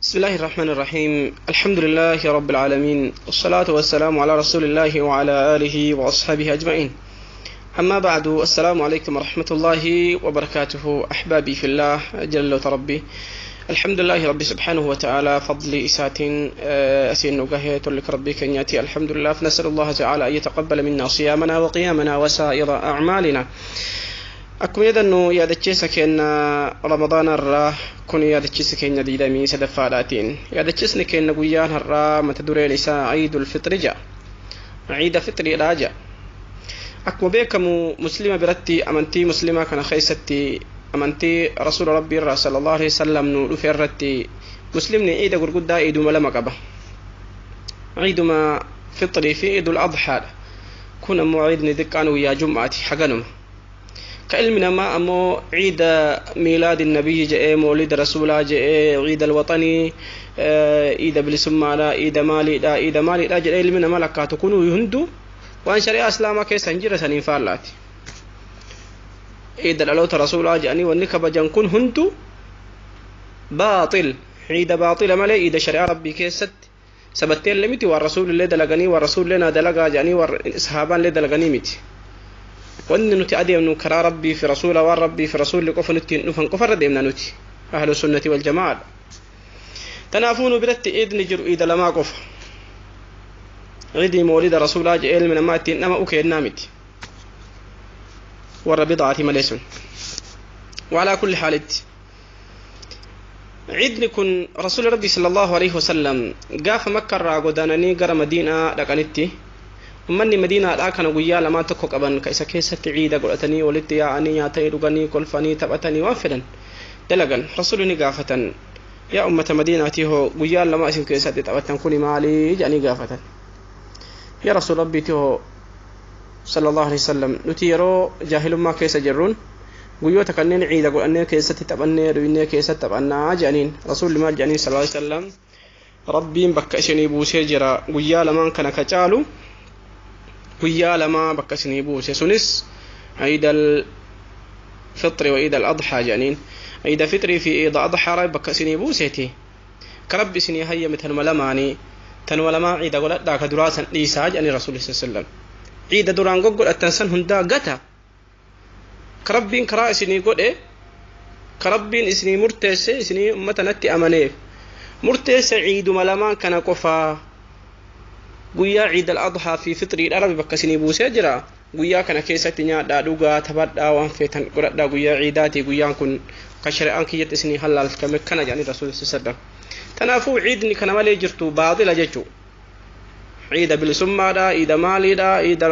بسم الله الرحمن الرحيم. الحمد لله رب العالمين، والصلاة والسلام على رسول الله وعلى آله وأصحابه أجمعين. أما بعد، السلام عليكم ورحمة الله وبركاته. أحبابي في الله، جل ربي، الحمد لله ربي سبحانه وتعالى فضل إسات أسين نقاه تلك ربي كنياتي. الحمد لله، فنسأل الله تعالى أن يتقبل منا صيامنا وقيامنا وسائر أعمالنا. Akkuma yadannu yaadachiisa keenya Ramadaana irraa kun yaadachiisa keenya 23ffaadhaatiin. Yaadachiisni keenya guyyaan har'aa mata dureen isaa Ciidul Fixri jedha, Ciida Fixriidhaa jedha. Akkuma beekamu Muslima biratti, amantii Muslimaa kana keessatti, amantii Rasuula Rabbii irraa sallallahu alaihi wasallam nu dhufe irratti, Muslimni ciida gurguddaa ciiduma lama qaba: ciiduma Fixrii fi Ciidul Adhaadha. Kun ammoo ciidni xiqqaan guyyaa Jum'aati haganuma. Ka ilmi namaa ammoo ciida miilaadi nabiyyi jedhee, moolida Rasuulaa jedhee, ciida alwaxanii, ciida bilisummaadha, ciida maaliidha, ciida maaliidha jedhee ilmi namaa lakkaatu kun hunduu waan shari'aa Islaamaa keessa hin jirre, saniin faallaati. Ciida dhaloota Rasuulaa jedhanii wanni kabajan kun hunduu baaxil, ciida baaxila malee ciida shari'aa Rabbii keessatti sabatteellee miti. Waan Rasuulillee dalaganii, waan Rasuulillee naa dalagaa jedhanii, waan sahaabaallee dalaganii miti. Wanni nuti adeemnu karaa Rabbii fi Rasuula, waan Rabbii fi Rasuulli qofa nutti hin dhufan qofarra deemna. Nuti ahlu sunnati wal jamaadha. Tanaafuu nu biratti iidni jiru iida lamaa qofa. Ciidii moolida Rasuulaa jedhee ilmi namaa ittiin nama ukeennaa miti, warra bidaati malee sun. وعلى كل حالت ciidni kun Rasuuli Rabbii sallallahu alaihi wasallam gaafa Makka irraa godaananii gara Madiinaa dhaqanitti, ummanni Madiinaadhaa kana guyyaa lamaa tokko qaban ka isa keessatti ciida godhatanii, walitti yaa'anii, nyaatanii, dhuganii, kolfanii, taphatanii, waan fedhan dalagan. Rasuulli ni gaafatan: "Yaa ummata Madiinaatii hoo, guyyaan lama isin keessatti taphatan kuni maalii?" jedhanii gaafatan. "Yaa Rasuul Rabbiitii hoo sallallahu alaihi wasallam, nuti yeroo jaahilummaa keessa jirruun guyyoota kanneen ciida godhannee keessatti taphannee dhuynee keessatti taphannaa" jedhaniin. Rasuulli maal jedhaniin sallallahu alaihi wasallam? "Rabbiin bakka isinii buusee jira, guyyaa lamaan kana ka caalu guyyaa lamaa bakka isinii buuse, sunis ciidal fixri wa ciidal adhaa" jedhaniin. Ciida Fixrii fi ciida Adhaa bakka isinii buuseeti. Ka Rabbi isinii hayyame tanuma lamaanii, tanuma lamaa ciida godhadhaa, ka duraa san dhiisaa jedhanii Rasuulli sallallahu alaihi wasallam. Ciida duraan goggodhattan san hundaa gata. Ka Rabbiin karaa isinii godhe, ka Rabbiin isinii murteesse, isinii ummata natti amaneef murteesse ciiduma lamaan kana qofaa. Guyyaa ciid al-adhaa fi fixriidha Rabbi bakka isinii buusee jira. Guyyaa kana keessatti nyaadhaa, dhugaa, taphadhaa, waan feetan godhadhaa. Guyyaa ciidaati guyyaan kun ka shari'aan kiyyatti isinii halaalkame kana jedhanii Rasuulli sallam. Tanaafuu ciidni kana malee jirtu baaxila jechuu. Ciida bilisummaadha, ciida maaliidha, ciida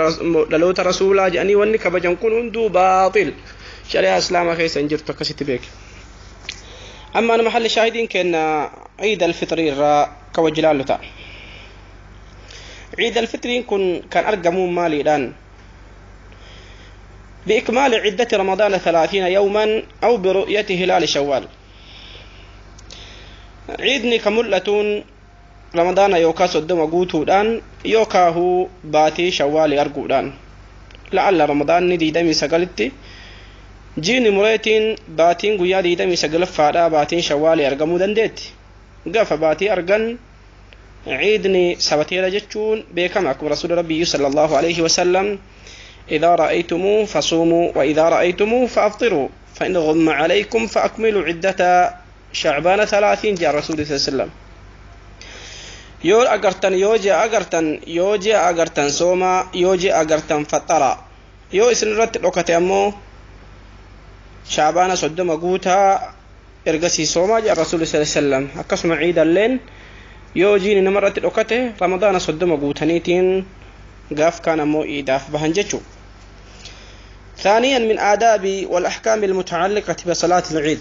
dhaloota Rasuulaa jedhanii wanni kabajan kun hunduu baaxil, shari'aa Islaamaa keessa hin jirtu. Akkasitti beeke. Amma nama halli shaahidiin kenna ciida alfixrii irraa ka wajji laallu ta'a. Ciida alfixriin kun kan argamu maaliidhaan? بإكمال عدة رمضان 30 يوما أو برؤية هلال شوال. Ciidni ka mul'atuun Ramadaana yookaa 30 guutuudhaan yookaahu baatii Shawwaalii arguudhaan. La'alla Ramadaanni 29tti jiini mureetiin baatiin guyyaa 29ffaadha baatiin Shawwaalii argamuu dandeetti. Gaafa baatii argan ciidni sabateera jechuun beekama. Akkuma Rasuula Rabbii sallallahu alaihi wasallam: إذا رأيتموه فصوموا وإذا رأيتموه فأفطروا، فإن غم عليكم فأكملوا عدة شعبان 30" جاء رسول الله صلى الله عليه وسلم. Yoo agartan, yoo ji'a agartan, yoo ji'a agartan soomaa, yoo ji'a agartan faxara. Yoo isin irratti dhokate ammoo Shaabaana 30 guutaa, ergasii soomaa jedha Rasuulli sallallahu alaihi wasallam. Akkasuma ciidalleen yoo jiini nama irratti dhokate Ramadaana 30 guutaniitiin gaaf kaan ammoo iidaaf bahan jechuu. ثانيا، من آداب والأحكام المتعلقة بصلاة العيد.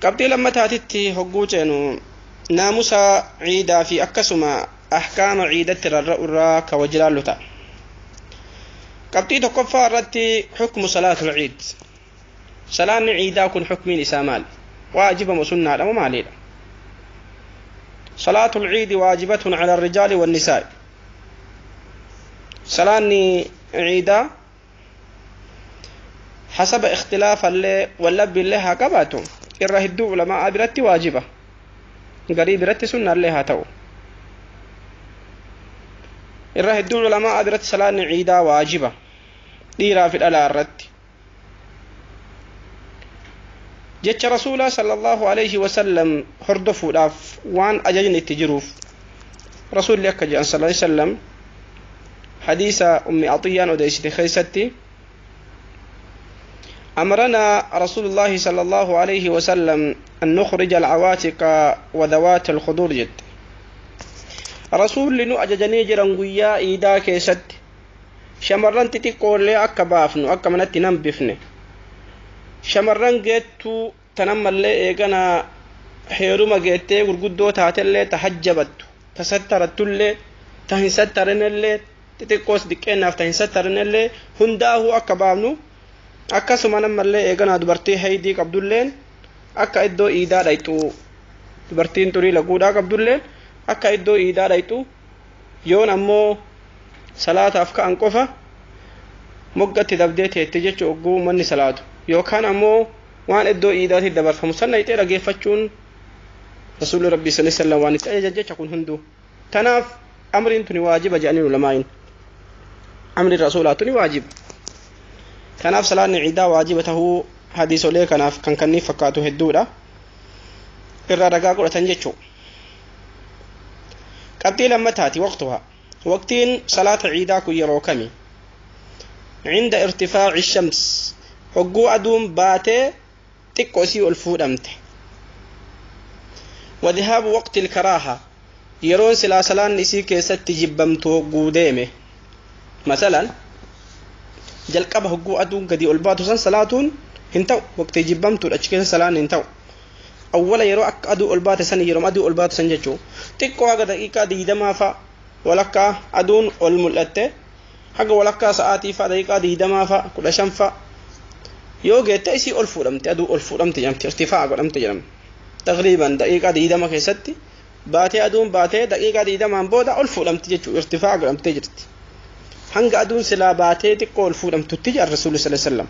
Qabxii lammataatitti hogguu ceenu, naamusa ciidaa fi akkasuma ahkaama ciidatti rarra'u irraa ka wajjilaallu ta'a. Qabxii tokkoffaa irratti حكم صلاة العيد. Salaanni ciidaa kun xukmiin isaa maali? Waajiba moo sunnaadha moo maaliidha? صلاة العيد واجبة على الرجال والنساء. Salaanni ciidaa حسب اختلاف اللي واللب اللي haa qabaatu. Irra hedduu ulamaa biratti waajiba, garii biratti sunnaallee haa ta'u. Irra hedduu ulamaa biratti salaanni ciidaa waajiba dhiiraa fi dhalaa irratti. Jecha rasuulaa sallallahu alaihi wasallam hordofuudhaaf waan ajajni itti jiruuf, rasuulli akka jedhan sallallahu alaihi wasallam hadiisa Ummi Axiyyaan odeessite keessatti: أمرنا رسول الله صلى الله عليه وسلم أن نخرج العواتق وذوات الخدور. جد رسول nu ajajanii jiran guyyaa iidaa keessatti shamarran xixiqqoollee akka baafnu, akka manatti nan bifne, shamarran geettuu tanammallee eegana heeruma geettee gurguddoo taatellee, ta hajjabattu, ta sattarattullee, ta hin sattarinellee, xixiqqoos diqqeennaaf ta hin sattarinellee hundaahuu akka baafnu. Akkasuma nammallee eeganaa dubartii haydii qabdulleen akka iddoo iidaa dhayxu, dubartiin xurii laguudhaa qabdulleen akka iddoo iidaa dhayxu, yoon ammoo salaataaf ka'an qofa moggatti dabdee teetti jechuu ogguu manni salaatu, yookaan ammoo waan iddoo iidaatti dabarfamu san dhayxee dhageeffachuun rasuulli rabbii sallallahu alaihi wasallam waan itti ajajan jecha kun hunduu. Tanaaf amriin tuni waajiba jedhanii ulamaayin, amriin rasuulaa tuni waajiba. Kanaaf salaanni ciidaa waajiba tahuu hadiisolee kanaaf kan kanniif fakkaatu hedduudha irraa ragaa godhatan jechuu. Qabxii lammataati: waqtuha, waqtiin salaata ciidaa kun yeroo kami? Cinda irtifaaci shams, hogguu aduun baatee xiqqoo isii ol fuudhamte. وذهاب وقت الكراهة, yeroon silaa salaanni isii keessatti jibbamtu hogguu deeme. Masalan jalqaba hogguu aduun gadi ol baatu san salaatuun hin ta'u, waqtii jibbamtuudha, achi keessa salaan hin ta'u. Awwala yeroo akka aduu ol baate san, yeroo aduu ol baatu san jechuu, xiqqoo haga daqiiqaa 20 fa walakkaa aduun ol mul'atte, haga walakkaa sa'aatii fa daqiiqaa 20 fa 15 fa yoo geette isii ol fuudhamte, aduu ol fuudhamte jedhamti, irtifaa godhamte jedhamti. Taqriiban daqiiqaa 20 keessatti baatee, aduun baatee daqiiqaa 20n booda ol fuudhamte jechuu, irtifaa godhamtee jirti. Hanga aduun silaa baatee xiqqoo ol fuudhamtutti jedhan rasuulli sallallahu alaihi wasallam.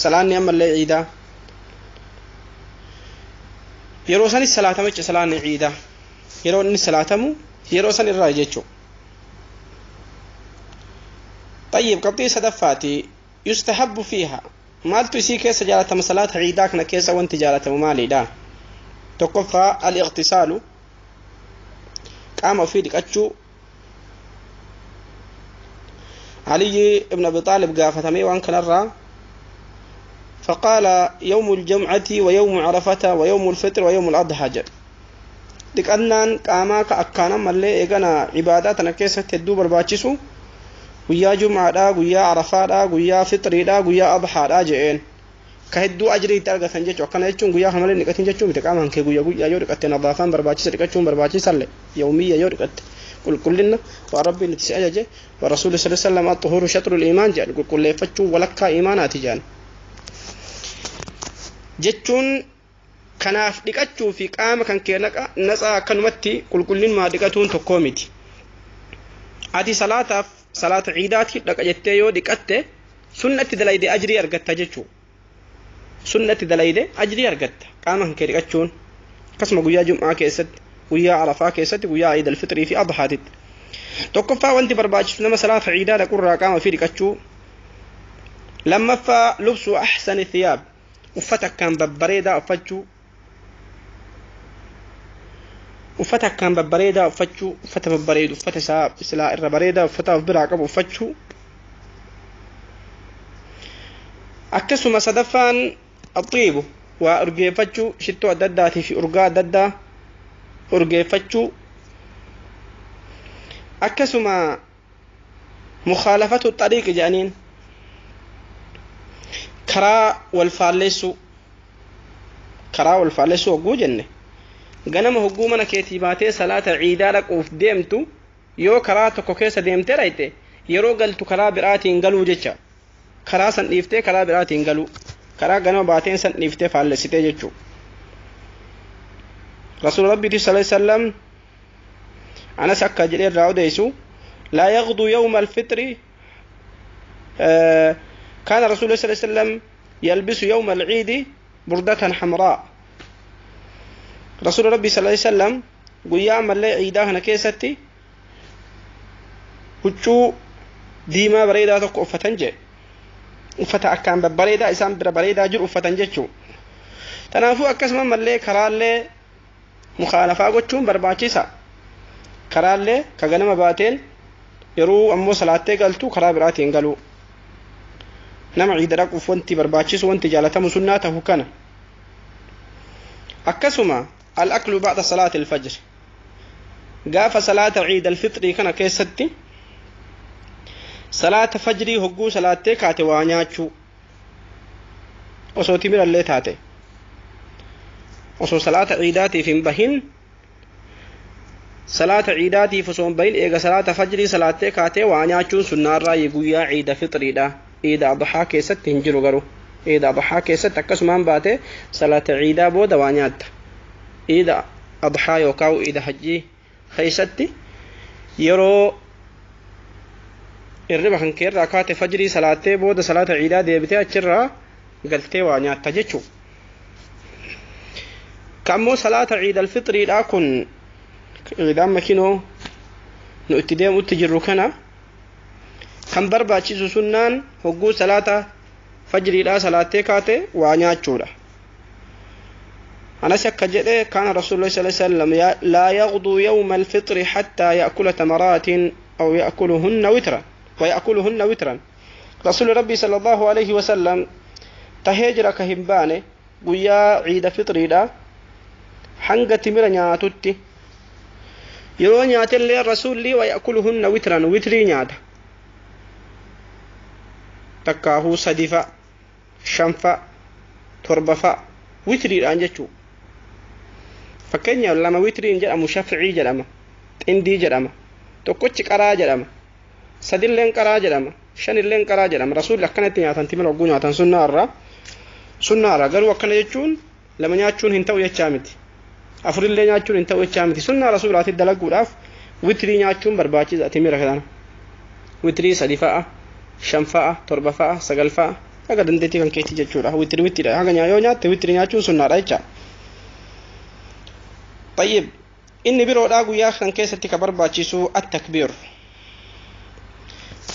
Salaanni ammallee ciidaa yeroo sanis salaatama jecha. Salaanni ciidaa yeroo inni salaatamu yeroo san irraa jechuu. طيب, qabxii sadaffaati: يستحب فيها, maaltu isii keessa jaalatama? Salaata ciidaa kana keessa wanti jaalatamu maalidha? Tokkoffaa الاغتسال, qaama ofii dhiqachuu. علي ibn Abi Xaalib gaafatamee waan kanarraa: فقال يوم الجمعة ويوم عرفة ويوم الفطر ويوم الأضحى jedhe. Dhiqannaan qaamaa ka akkaan ammallee eegana cibaadaa tana keessatti hedduu barbaachisu guyyaa jum'aadhaa, guyyaa arafaadhaa, guyyaa fixriidhaa, guyyaa adhaadhaa je'een, ka hedduu ajrii itti argatan jechuu. Akkana jechuun guyyaa kana malee dhiqatin jechuu miti. Qaamaan kee guyyaa guyyaa yoo dhiqatte nadaafaan barbaachisa, dhiqachuun barbaachisallee yawmiyya yoo dhiqatte qulqullina waan rabbiin itti si ajaje wa rasuulli sallallahu alaihi wasallam الطهور شطر الإيمان jedhan, qulqulleeffachuun walakkaa iimaanaati jedhan jechuun. Kanaaf dhiqachuu fi qaama kan kee natsaa akkanumatti qulqullinmaa dhiqatuun tokkoo miti. Ati salaataaf, salaata ciidaatiif dhaqa jettee yoo dhiqatte sunnatti dalayde ajrii argatta jechuu, sunnatti dalayde ajrii argatta qaama kan kee dhiqachuun. Akkasuma guyyaa jum'aa keessatti, guyyaa arafaa keessatti, guyyaa iid alfixrii fi adhaatitti. Tokkoffaa wanti barbaachisu nama salaata ciidaa dhaqurraa qaama ofii dhiqachuu. Lammaffaa لبس أحسن الثياب, uffata akkaan babbareedaa uffachuu, uffata akkaan babbareedaa uffachuu, uffata babbareedu, uffata isaa silaa irra bareedaa uffata of biraa qabu uffachuu. Akkasuma sadaffaan الطيب, waa urgeeffachuu, shittoo adda addaatii fi urgaa adda addaa urgeeffachuu. Akkasuma مخالفة الطريق jedhaniin, karaa wal faalleessuu. Karaa wal faallessuu hogguu jenne, ganama hogguu mana keetii baatee salaata ciidaa dhaquuf deemtu yoo karaa tokko keessa deemtee dhayxe, yeroo galtu karaa biraatiin galuu jecha. Karaa san dhiiftee karaa biraatiin galuu, karaa ganama baateen san dhiiftee faallessitee jechuu. Rasuula rabbiiti sallallahu alaihi wasallam Anas akka jedhee irraa odeessu: لا يغدو يوم الفطر، كان رسول الله صلى الله عليه وسلم يلبس يوم العيد بردة حمراء. رسول ربي صلى الله عليه وسلم guyyaa ammallee ciidaa kana keessatti huccuu diimaa bareedaa tokko uffatan jee, uffata akkaan babbareedaa isaan bira bareedaa jiru uffatan jechuu. Kanaafuu akkasuma ammallee karaallee mukaalafaa gochuun barbaachisa. Karaallee ka ganama baateen yeroo ammoo salaattee galtu karaa biraatiin galuu. Nama ciida dhaquuf wanti barbaachisu wanti jaalatamu sunnaa tahu kana. Akkasuma الأكل بعد صلاة الفجر، قاف صلاة عيد الفطر كان كيستي صلاة فجري هقو صلاة كاتي وانياتشو وصوتي من اللي تاتي وصو صلاة عيداتي في مبهن صلاة عيداتي فصوم بين إيغا صلاة فجري صلاة كاتي وانياتشو سنة الرأي قويا عيد فطري دا عيد أضحى كيست هنجرو غرو عيد أضحى كيست أكسمان باتي صلاة عيدا بودا وانيات إذا أضحى يوكاو إذا حجي خيستي يرو الربا خنكير ركعت فجري صلاة بود صلاة عيدا ديبتي أشرا قلتي وانيا تجتشو. كمو صلاة عيد الفطر لا كن إذا ما كنو نؤتدي متجر كنا كم بربا تشيزو سنان هجو صلاة فجري لا صلاة كاتي وانيا تشولا. أنا شك جده كان رسول الله صلى الله عليه وسلم لا يغدو يوم الفطر حتى يأكل تمرات أو يأكلهن وترا ويأكلهن وترا. رسول ربي صلى الله عليه وسلم تهجر كهمبانه ويا عيد فطري لا حنق تمر نياتوتي يرو نيات اللي الرسول لي ويأكلهن وترا وتري نيات تكاهو صدفة شنفة تربفة وتري أنجتشو. Fakkeenya lama witriin jedhamu shafcii jedhama, xindii jedhama, tokkochi qaraa jedhama, sadilleen qaraa jedhama, shanilleen qaraa jedhama. Rasuulli akkanatti nyaatan timira hogguu nyaatan sunnaa irraa. Garuu akkana jechuun lama nyaachuun hin ta'u jechaa miti, afurillee nyaachuun hin ta'u jechaa miti. Sunnaa rasuulaatti dalaguudhaaf witrii nyaachuun barbaachisa timira kana. Witrii 3 fa'a, 5 fa'a, 7 fa'a, 9 fa'a haga dandeettii kan keetti jechuudha. Witrii wittiidha. Haga yoo nyaatte witrii nyaachuun sunnaadha jecha. طيب إني برو داغو يا خان كيستي كبرباچيسو التكبير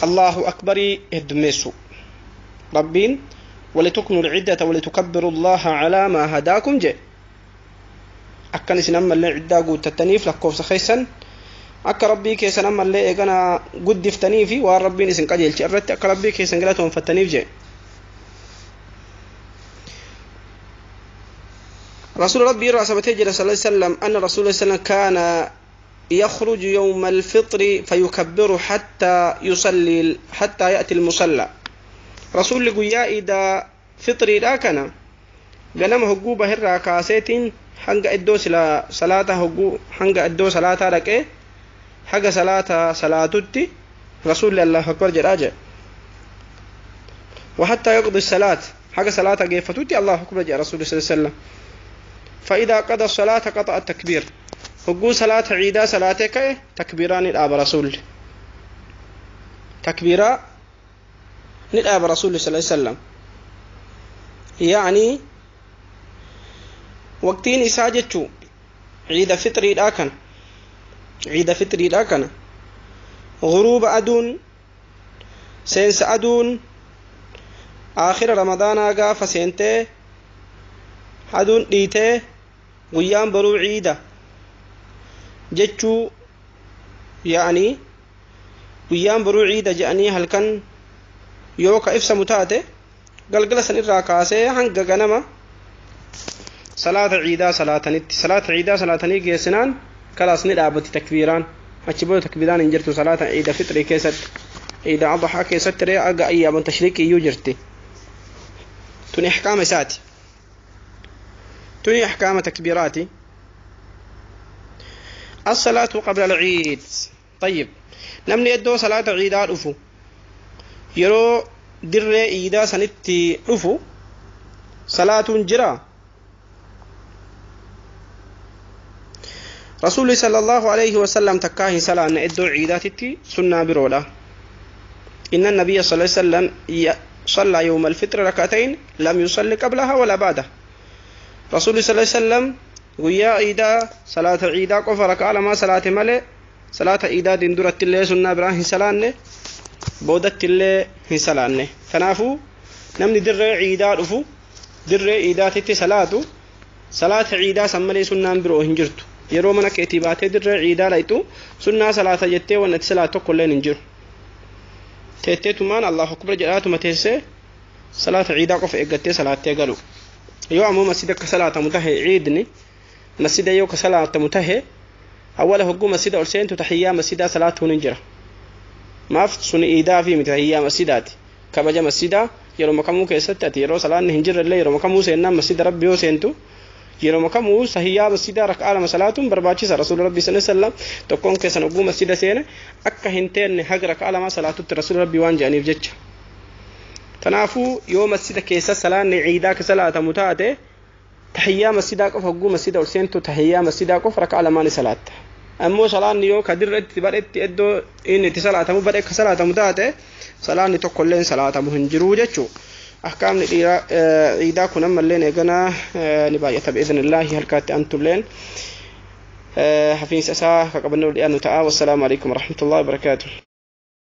الله أكبر هدمسو ربين ولتكملوا العدة ولتكبروا الله على ما هداكم جي أكن سنما اللي عدة قو تتنيف لكوف سخيسا أك ربي كيسنما اللي إيقنا قد فتنيفي والربين سن قجل شرت أك ربي كيسن قلتهم فتنيف جي. رسول ربي رأسه جل صلى الله عليه وسلم أن رسول الله صلى الله عليه وسلم كان يخرج يوم الفطر فيكبر حتى يصلي حتى يأتي المصلى. رسول قيا إذا فطري لا كان غنم هجو بهر كاسيتين حنق إدو صلاة هجو حنق إدو صلاة لك حق صلاة صلاتي رسول الله أكبر جراجة وحتى يقضي الصلاة حق صلاة جيفتوتي الله أكبر جاء رسول الله صلى الله عليه وسلم. فإذا قضى الصلاة قطع التكبير هجو صلاة عيدا صلاتك تكبيران الآب رسول تكبيرا الآب رسول صلى الله عليه وسلم. يعني وقتين إساجتشو عيد فطري الآكن عيد فطري الآكن غروب أدون سينس أدون آخر رمضان آقا فسينته aduun dhiitee guyyaan baruu ciida jechuu yaani guyyaan baruu ciida jedhanii halkan yoo ka ibsamu taate galgala san irraa kaasee hanga ganama salaata ciidaa salaatanitti salaata ciidaa salaatanii geessinaan kalaas ni dhaabatti takbiiraan achi booda takbiiraan hin jirtu salaata ciida fixrii keessatti ciida adhaa keessatti ree aga ayyaaman tashriiqii iyyuu jirti. Tuni ahkaama isaati. تني أحكام تكبيراتي. الصلاة قبل العيد. طيب نمني يدو صلاة عيد أفو يرو در عيدا سنتي أفو صلاة جرا رسول صلى الله عليه وسلم تكاه صلاة إدو عيداتي سنة برولا. إن النبي صلى الله عليه وسلم صلى يوم الفطر ركعتين لم يصلي قبلها ولا بعدها. رسول صلى الله عليه وسلم guyyaa iidaa salaata iidaa qofa rakaa lama salaate malee salaata iidaa duratti illee sunnaa biraa hin salaanne, boodatti illee hin salaanne. Kanaafuu namni dirree iidaa dhufu, dirree iidaatitti salaatu, salaata iidaa san malee sunnaan biroo hin jirtu. Yeroo mana keetii baatee dirree iidaa layxu sunnaa salaata jettee wanni ati salaatu tokko illeen hin jiru. Teetteetumaan Allahu akbar jedhaatuma teessee salaata iidaa qofa eeggattee salaattee galu. Yoo ammoo masjida akka salaatamu tahe, iidni masjida yoo ka salaatamu tahe, awwala hogguu masjida ol seentu tahiyyaa masjidaa salaatuun hin jira. Maaf sun iidaa fi miti, tahiyyaa masjidaati. Kabaja masjidaa yeroo kamuu keessatti ati yeroo salaanni hin jirre illee yeroo kamuu seennaan masjida Rabbi yoo seentu yeroo kamuu tahiyyaa masjidaa rak'aa lama salaatuun barbaachisa. Rasuula Rabbi sallallahu alaihi wasallam tokkoon keessan hogguu masjida seene akka hin teenne haga rak'aa lama salaatutti Rasuula Rabbi waan jedhaniif jecha. Kanaafuu yoo masjida keessa salaanni iidaa ka salaatamu taate, tahiyyaa masjidaa qofa hogguu masjida ol seentu tahiyyaa masjidaa qofa rak'aa lamaan salaatta. Ammoo salaanni yoo ka dirretti badhetti iddoo inni itti salaatamu badhe ka salaatamu taate, salaanni tokkolleen salaatamu hin jiru jechuu. Ahkaamni dhiiraa iidaa kun ammalleen eeganaa ni baay'ata bi'idhnillaahi. Halkaatti antulleen hafiinsa isaa ka qabannoo dhiyaannu ta'a. Wassalaamu alaikum warahmatullahi wabarakaatuh.